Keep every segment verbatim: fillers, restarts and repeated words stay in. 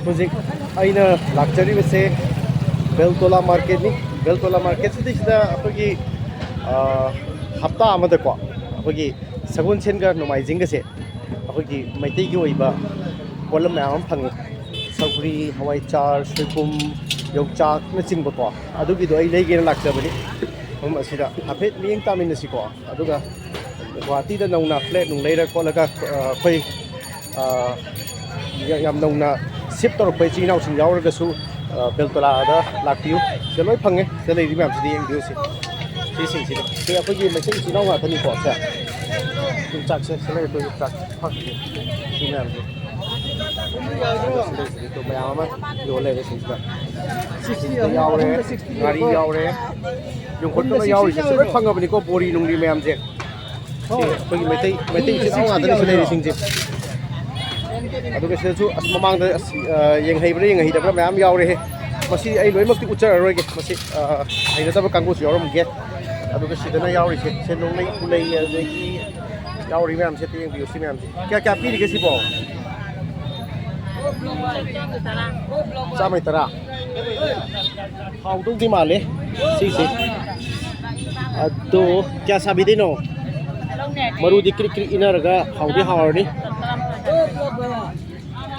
ꯍꯧꯖꯤꯛ ꯑꯩꯅ ꯂꯥꯛꯆꯔꯤꯕꯁꯦ ꯕꯦꯜꯇꯣꯂꯥ ꯃꯥꯔꯀꯦꯠꯅꯤ꯫ ꯕꯦꯜꯇꯣꯂꯥ ꯃꯥꯔꯀꯦꯠꯁꯤꯗꯩꯁꯤꯗ ꯑꯩꯈꯣꯏꯒꯤ, ꯑ, ꯍꯞꯇꯥ ꯑꯃꯗꯀꯣ ꯑꯩꯈꯣꯏꯒꯤ ꯁꯒꯣꯜꯁꯦꯟꯒ ꯅꯣꯡꯃꯥꯏꯖꯤꯡꯒꯁꯦ ꯑꯩꯈꯣꯏꯒꯤ ꯃꯩꯇꯩꯒꯤ ꯑꯣꯏꯕ ꯄꯣꯠꯂꯝ ꯃꯌꯥꯝ ꯑꯃ ꯐꯪꯉꯤ꯫ ꯁꯧꯒ꯭ꯔꯤ, ꯍꯋꯥꯏꯆꯥꯔ, ꯁꯣꯏꯕꯨꯝ, ꯌꯣꯡꯆꯥꯛꯅꯆꯤꯡꯕꯀꯣ, ꯑꯗꯨꯒꯤꯗꯣ ꯑꯩ ꯂꯩꯒꯦꯅ ꯂꯥꯛꯆꯕꯅꯤ꯫ ꯃꯐꯝ ꯑꯁꯤꯗ ꯍꯥꯏꯐꯦꯠ ꯃꯤꯠꯌꯦꯡ ꯇꯥꯃꯤꯟꯅꯁꯤꯀꯣ꯫ ꯑꯗꯨꯒ ꯒꯨꯍꯥꯇꯤꯗ ꯅꯧꯅ ꯐ꯭ꯂꯦꯠ ꯅꯨꯡ ꯂꯩꯔ ꯈꯣꯠꯂꯒ, ꯑ, ꯑꯩꯈꯣꯏ, ꯑ, ꯌꯥ-, ꯌꯥꯝ ꯅꯧꯅ ꯁꯤꯞ ꯇꯧꯔꯛꯄ ꯏꯆꯤꯜ ꯏꯅꯥꯎꯁꯤꯡ ꯌꯥꯎꯔꯒꯁꯨ, ꯑ, ꯕꯦꯜꯇꯣꯂꯥꯗ ꯂꯥꯛꯄꯤꯌꯨ꯫ ꯁꯤꯗ ꯂꯣꯏ ꯐꯪꯉꯦ꯫ ꯁꯤꯗ ꯂꯩꯔꯤ ꯃꯌꯥꯝꯁꯤꯗꯤ ꯌꯦꯡꯕꯤꯌꯨ ꯁꯤ꯫ ꯁꯤꯁꯤꯡꯁꯤꯗꯤ꯫ ꯁꯤ ꯑꯩꯈꯣꯏꯒꯤ ꯃꯩꯇꯩ ꯏꯆꯤꯜ ꯏꯅꯥꯎ ꯉꯥꯛꯇꯅꯤꯀꯣ ꯁꯦ꯫ ꯌꯣꯡꯆꯥꯛꯁꯦ, ꯁꯤ ꯂꯩꯔꯦ ꯑꯩꯈꯣꯏ ꯌꯣꯡꯆꯥꯛ ꯐꯪꯉꯦ꯫ ꯁꯤ ꯃꯌꯥꯝꯁꯦ꯫ ꯑꯗꯣ ꯁꯤ ꯂꯩꯔꯤꯁꯤꯗꯤ ꯃꯌꯥꯝ ꯑꯃ ꯌꯣꯜ ꯂꯩꯔꯦ ꯁꯤꯁꯤꯗ꯫ ꯁꯤꯛꯁꯇꯤ ꯌꯥꯎꯔꯦ, ꯉꯥꯔꯤ ꯌꯥꯎꯔꯦ, ꯌꯣꯡꯈꯣꯠꯀ ꯂꯣꯏ ꯌꯥꯎꯔꯤꯁꯦ꯫ ꯁꯤ ꯂꯣꯏ ꯐꯪꯉꯕꯅꯤꯀꯣ, ꯕꯣꯔꯤ ꯅꯨꯡꯂꯤ ꯃꯌꯥꯝꯁꯦ꯫ ꯁꯤ ꯑꯩꯈꯣꯏꯒꯤ ꯃꯩꯇꯩ, ꯃꯩꯇꯩ ꯏꯆꯤꯜ ꯏꯅꯥꯎ ꯉꯥꯛꯇꯅꯤ ꯁꯤ ꯂꯩꯔꯤꯁꯤꯡꯁꯦ꯫ ꯑꯗꯨꯒ ꯁꯤꯗꯁꯨ ꯑꯁ ꯃꯃꯥꯡꯗ ꯑꯁ, ꯑ, ꯌꯦꯡꯍꯩꯕ꯭ꯔꯥ ꯌꯦꯡꯍꯩꯗꯕ꯭ꯔꯥ ꯃꯌꯥꯝ ꯌꯥꯎꯔꯦꯍꯦ꯫ ꯃꯁꯤ ꯑꯩ ꯂꯣꯏꯅꯃꯛꯇꯤ ꯎꯠꯆꯔꯔꯣꯏꯒꯦ꯫ ꯃꯁꯤ, ꯑ, ꯍꯩꯅꯗꯕ ꯀꯥꯡꯕꯨꯁꯨ ꯌꯥꯎꯔꯝꯒꯦ꯫ ꯑꯗꯨꯒ ꯁꯤꯗꯅ ꯌꯥꯎꯔꯤꯁꯦ ꯁꯦꯟꯗꯣꯡꯂꯩ, ꯄꯨꯂꯩ, ꯑꯗꯒꯤ ꯌꯥꯎꯔꯤ ꯃꯌꯥꯝꯁꯦ ꯑꯝꯇ ꯌꯦꯡꯕꯤꯌꯨ꯫ ꯁꯤ ꯃꯌꯥꯝꯁꯦ ꯀꯌꯥ ꯀꯌꯥ ꯄꯤꯔꯤꯒꯦ ꯁꯤꯕꯣ? ꯆꯥꯝꯃꯩ ꯇꯔꯥ꯫ ꯍꯥꯎꯗꯧꯗꯤ ꯃꯥꯜꯂꯦ ꯁꯤꯁꯦ꯫ ꯑꯗꯣ ꯀꯌꯥ ꯁꯥꯕꯤꯗꯣꯏꯅꯣ? ꯃꯔꯨꯗꯤ ꯀ꯭ꯔꯤꯛ ꯀ꯭ꯔꯤꯛ ꯏꯟꯅꯔꯒ ꯍꯥꯎꯗꯤ ꯍꯥꯎꯔꯅꯤ꯫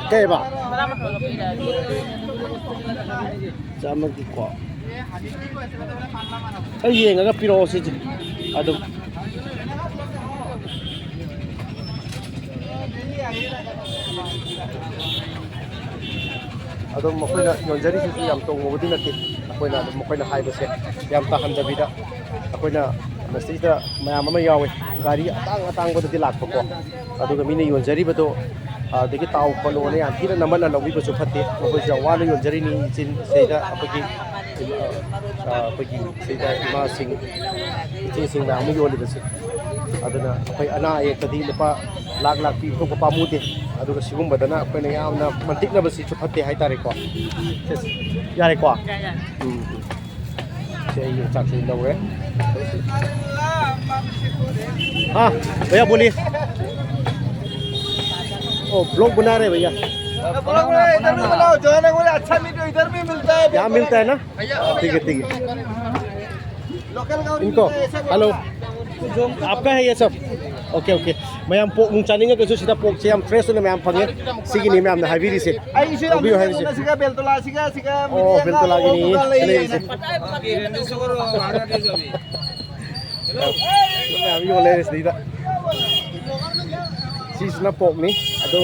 ꯀꯩꯕ? ꯆꯥꯝꯃꯒꯤꯀꯣ꯫ ꯑꯩ ꯌꯦꯡꯉꯒ ꯄꯤꯔꯛꯑꯣ ꯁꯤꯁꯦ ꯑꯗꯨꯝ꯫ ꯑꯗꯨꯝ ꯃꯈꯣꯏꯅ ꯌꯣꯟꯖꯔꯤꯁꯤꯁꯨ ꯌꯥꯝ ꯇꯣꯡꯕꯕꯨꯗꯤ ꯅꯠꯇꯦ꯫ ꯑꯩꯈꯣꯏꯅ ꯑꯗꯨꯝ ꯃꯈꯣꯏꯅ ꯍꯥꯏꯕꯁꯦ ꯌꯥꯝ ꯇꯥꯍꯟꯗꯕꯤꯗ, ꯑꯩꯈꯣꯏꯅ ꯃꯁꯤꯗ ꯃꯌꯥꯝ ꯑꯃ ꯌꯥꯎꯋꯦ꯫ ꯒꯥꯔꯤ ꯑꯇꯥꯡ ꯑꯇꯥꯡꯕꯗꯗꯤ ꯂꯥꯛꯄꯀꯣ, ꯑꯗꯨꯒ ꯃꯤꯅ ꯌꯣꯟꯖꯔꯤꯕꯗꯣ, ꯑꯗꯒꯤ ꯇꯥꯎ ꯈꯣꯠꯂꯣꯅ ꯌꯥꯝ ꯊꯤꯅ ꯅꯝꯃꯟꯅ ꯂꯧꯕꯤꯕꯁꯨ ꯐꯠꯇꯦ꯫ ꯃꯈꯣꯏꯁꯨ ꯌꯥꯝ ꯋꯥꯅ ꯌꯣꯟꯖꯔꯤꯅꯤ꯫ ꯏꯆꯤꯟ ꯁꯤꯗ ꯑꯩꯈꯣꯏꯒꯤ, ꯑ, ꯑꯩꯈꯣꯏꯒꯤ ꯁꯤꯗ ꯏꯃꯥꯁꯤꯡ, ꯏꯆꯦꯁꯤꯡ ꯃꯌꯥꯝ ꯑꯃ ꯌꯣꯜꯂꯤꯕꯁꯦ꯫ ꯑꯗꯨꯅ ꯑꯩꯈꯣꯏ ꯑꯅꯥ ꯑꯌꯦꯛꯇꯗꯤ ꯂꯨꯄꯥ ꯂꯥꯛ ꯂꯥꯛ ꯄꯤꯕ ꯊꯣꯛꯄ ꯄꯥꯝꯃꯨꯗꯦ꯫ ꯑꯗꯨꯒ ꯁꯤꯒꯨꯝꯕꯗꯅ ꯑꯩꯈꯣꯏꯅ ꯌꯥꯝꯅ ꯃꯟꯇꯤꯛꯅꯕꯁꯤꯁꯨ ꯐꯠꯇꯦ ꯍꯥꯏꯇꯥꯔꯦꯀꯣ꯫ ꯁꯦ, ꯌꯥꯔꯦꯀꯣ? ꯌꯥꯏ, ꯌꯥꯏ꯫ ꯎꯝ, ꯎꯝ꯫ ꯁꯦ, ꯑꯩ ꯌꯣꯡꯆꯥꯛꯁꯦ ꯂꯧꯔꯦ꯫ हाँ भैया बोलिए। ओ ब्लॉग बना रहे भैया। बोला, बोला, इधर भी बनाओ, जो है ना, बोले, अच्छा मीट इधर भी मिलता है। यहाँ मिलता है ना? ठीक है, ठीक है। लोकल का इनको, हेलो, आपका है ये सब? OK, OK. ꯃꯌꯥꯝ ꯄꯣꯛ ꯅꯨꯡ ꯆꯥꯅꯤꯡꯉꯒꯁꯨ ꯁꯤꯗ ꯄꯣꯛꯁꯦ ꯌꯥꯝ ꯐ꯭ꯔꯦꯁ ꯑꯣꯏꯅ ꯃꯌꯥꯝ ꯐꯪꯉꯦ꯫ ꯁꯤꯒꯤꯅꯤ ꯃꯌꯥꯝꯅ ꯍꯥꯏꯕꯤꯔꯤꯁꯦ꯫ ꯑꯩꯁꯨ ꯌꯥꯝ ꯂꯧꯕꯤꯌꯨ ꯍꯥꯏꯔꯤꯁꯦ꯫ ꯁꯤꯒ ꯕꯦꯜꯇꯣꯂꯥ, ꯁꯤꯒ, ꯁꯤꯒ ꯑꯣ, ꯃꯤꯠꯌꯦꯡ ꯕꯦꯜꯇꯣꯂꯥꯒꯤꯅꯤ ꯉꯥꯎꯕ ꯂꯩꯌꯦ꯫ ꯂꯩꯔꯤꯁꯦ꯫ ꯃꯌꯥꯝ ꯌꯣꯜꯂꯦ ꯁꯤꯗꯩꯗ꯫ ꯁꯤꯁꯤꯅ ꯄꯣꯛꯅꯤ꯫ ꯑꯗꯣ,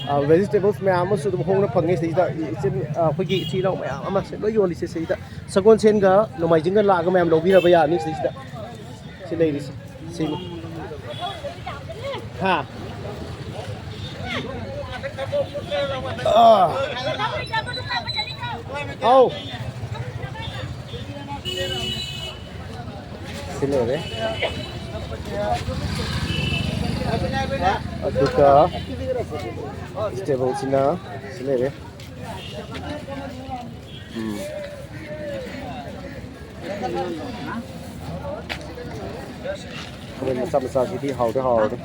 ꯑ, ꯚꯦꯖꯤꯇꯦꯕꯜꯁ ꯃꯌꯥꯝ ꯑꯃꯁꯨ ꯑꯗꯨꯝ ꯍꯣꯡꯅ ꯐꯪꯉꯤ ꯁꯤꯗꯩꯗ꯫ ꯏꯆꯤꯟ, ꯑ, ꯑꯩꯈꯣꯏꯒꯤ ꯏꯆꯤꯜ ꯏꯅꯥꯎ ꯃꯌꯥꯝ ꯑꯃ ꯁꯤ ꯂꯣꯏ ꯌꯣꯜꯂꯤꯁꯦ ꯁꯤꯗꯩꯗ꯫ ꯁꯒꯣꯜꯁꯦꯟꯒ ꯅꯣꯡꯃꯥꯏꯖꯤꯡꯒ ꯂꯥꯛꯑꯒ ꯃꯌꯥꯝ ꯂꯧꯕꯤꯔꯕ ꯌꯥꯅꯤ ꯁꯤꯗꯩꯁꯤꯗ꯫ ꯁꯤ ꯂꯩꯔꯤꯁꯦ꯫ ꯁꯤꯅꯤ꯫ ꯍꯥ? ꯑꯥ꯫ ꯑꯧ꯫ ꯁꯤ ꯂꯩꯔꯦ꯫ ꯑꯗꯨꯒ ꯚꯦꯖꯤꯇꯦꯕꯜꯁꯤꯅ ꯁꯤ ꯂꯩꯔꯦ꯫ ꯎꯝ꯫ ꯈꯥꯃꯦꯟ ꯃꯆꯥ ꯃꯆꯥꯁꯤꯗꯤ ꯍꯥꯎꯗꯤ ꯍꯥꯎꯔꯅꯤ꯫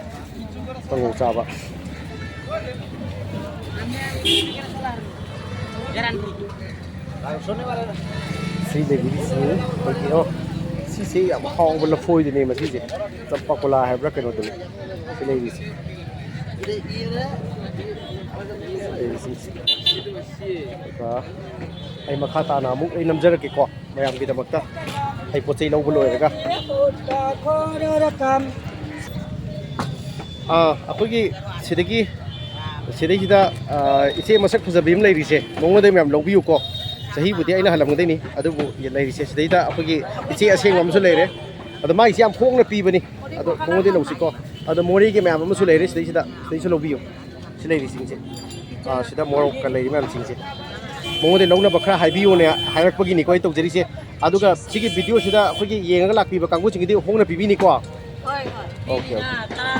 ꯀꯥꯡꯉꯧ ꯆꯥꯕ꯫ ꯁꯤ ꯂꯩꯕꯤꯔꯤꯁꯤ ꯑꯩꯈꯣꯏꯒꯤ, ꯑꯣ, ꯁꯤꯁꯦ ꯌꯥꯝ ꯍꯥꯎꯕ ꯂꯐꯣꯏꯗꯨꯅꯦ ꯃꯁꯤꯁꯦ꯫ ꯆꯝꯄꯥꯀꯣꯂꯥ ꯍꯥꯏꯕ꯭ꯔꯥ ꯀꯩꯅꯣꯗꯨꯅꯤ꯫ ꯁꯤ ꯂꯩꯔꯤꯁꯦ꯫ ꯁꯤ ꯂꯩꯔꯤꯁꯤꯡꯁꯦ꯫ ꯑꯗꯨꯒ ꯑꯩ ꯃꯈꯥ ꯇꯥꯅ ꯑꯃꯨꯛ ꯑꯩ ꯅꯝꯖꯔꯛꯀꯦꯀꯣ꯫ ꯃꯌꯥꯝꯒꯤꯗꯃꯛꯇ ꯑꯩ ꯄꯣꯠ ꯆꯩ ꯂꯧꯕ ꯂꯣꯏꯔꯒ꯫ ꯑꯥ, ꯑꯩꯈꯣꯏꯒꯤ ꯁꯤꯗꯒꯤ, ꯁꯤꯗꯩꯁꯤꯗ, ꯑꯥ, ꯏꯆꯦ ꯃꯁꯛ ꯐꯖꯕꯤ ꯑꯃ ꯂꯩꯔꯤꯁꯦ, ꯃꯉꯣꯟꯗ ꯃꯌꯥꯝ ꯂꯧꯕꯤꯌꯨꯀꯣ꯫ ꯆꯍꯤꯕꯨꯗꯤ ꯑꯩꯅ ꯍꯜꯂꯝꯒꯗꯣꯏꯅꯤ, ꯑꯗꯨꯕꯨ ꯂꯩꯔꯤꯁꯦ ꯁꯤꯗꯩꯗ ꯑꯩꯈꯣꯏꯒꯤ ꯏꯆꯦ ꯑꯁꯦꯡꯕ ꯑꯃꯁꯨ ꯂꯩꯔꯦ꯫ ꯑꯗꯣ ꯃꯥꯒꯤꯁꯦ ꯌꯥꯝ ꯍꯣꯡꯅ ꯄꯤꯕꯅꯤ, ꯑꯗꯣ ꯃꯉꯣꯟꯗꯩ ꯂꯧꯁꯤꯀꯣ꯫ ꯑꯗꯣ ꯃꯣꯔꯦꯒꯤ ꯃꯌꯥꯝ ꯑꯃꯁꯨ ꯂꯩꯔꯦ ꯁꯤꯗꯩꯁꯤꯗ, ꯁꯤꯗꯩꯁꯨ ꯂꯧꯕꯤꯌꯨ꯫ ꯁꯤ ꯂꯩꯔꯤꯁꯤꯡꯁꯦ꯫ ꯑꯥ, ꯁꯤꯗ ꯃꯣꯔꯣꯛꯀ ꯂꯩꯔꯤ ꯃꯌꯥꯝꯁꯤꯡꯁꯦ꯫ ꯃꯉꯣꯟꯗ ꯂꯧꯅꯕ ꯈꯔ ꯍꯥꯏꯕꯤꯌꯣꯅꯦ ꯍꯥꯏꯔꯛꯄꯒꯤꯅꯤꯀꯣ ꯑꯩ ꯇꯧꯖꯔꯤꯁꯦ꯫ ꯑꯗꯨꯒ ꯁꯤꯒꯤ ꯚꯤꯗꯤꯑꯣꯁꯤꯗ ꯑꯩꯈꯣꯏꯒꯤ ꯌꯦꯡꯉꯒ ꯂꯥꯛꯄꯤꯕ ꯀꯥꯡꯕꯨꯁꯤꯡꯒꯤꯗꯤ ꯍꯣꯡꯅ ꯄꯤꯕꯤꯅꯤꯀꯣ? ꯍꯣꯏ, ꯍꯣꯏ꯫ OK, ꯃꯤꯅ OK꯫ ꯇꯔꯥ